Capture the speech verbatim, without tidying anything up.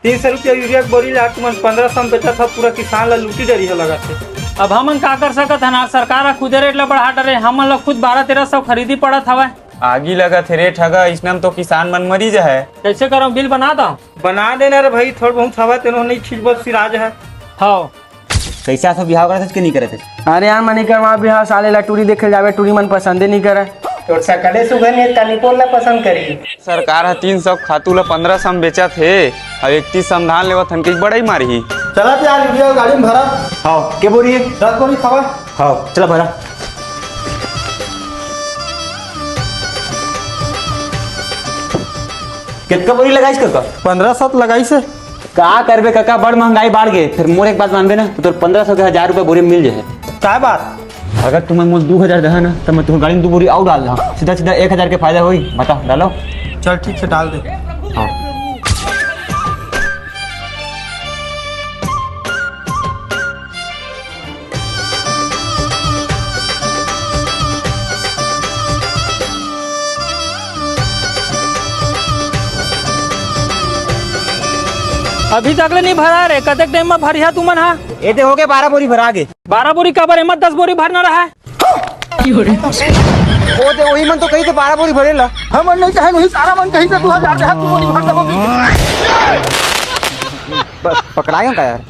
तीन सौ रुपया यूरिया के बोरी ला तुमन पंद्रह सौ में बेचत हव, पूरा किसान ला लूटी डरिहा लगत हे। अब हमन का कर सकत हन? आज सरकार ह खुदे रेट ला बढ़ा डरे, हमन ला खुद बारह तेरह सौ खरीदी पड़त हवय। आगी लगत हे रेट हगा, इसने में तो किसान मन मरी जाहे। कैसे करो, बिल बना दो। बना देना रे भाई, थोड़ बहुत हवा तेनो नहीं खिंचबो सिराज है। हाँ। कैसे आसो बिहाव करत हस के नहीं करत हस? अरे यार, मैं नहीं करवा बिहाव, साले ला टूरी देखे जावे, टूरी मन पसंदे नहीं करे। तोर सकले सुघर ने तनिको ला पसंद करी। सरकार ह तीन सौ खातू ला पंद्रह सौ में बेचत हे, अब इकतीस सौ में धान लेवत हन, कई बड़ई मारही। चला ते यार, यूरिया गाड़ी में भरा। हाँ, के बोरी है? दस बोरी खवा। हाँ, चला भरा। कितका बोरी लगाइस कका? पंद्रह सौ तो लगाइस हे। का करबे कका, बड़ महंगाई बाढ़ गे। फिर मोर एक बात मानबे ना, तो तोर पंद्रह सौ के हजार रुपया बोरी मिल जाए। काय बात? अगर तुमन मोला दू हजार देहा ना, तो मैं तुहर गाड़ी में दू बोरी अउ डाल देहा। सीधा सीधा एक हजार के फायदा होई। बता, डालो। चल ठीक से डाल दे। हाँ। अभी तक ले नहीं भरा रे, कतेक टाइम में भरिहा तुमन हा? ए दे हो गे, बारह बोरी भरा गे। बारह बोरी काबर, एमा दस बोरी भरना रहा है। ओ दे, वही मन तो कही थे बारह बोरी भरे ला। हमन नहीं चाहे, वही सारा मन कही थे, तू हजार, हजार तू बोरी भर देबो। बस, पकड़ाए का यार?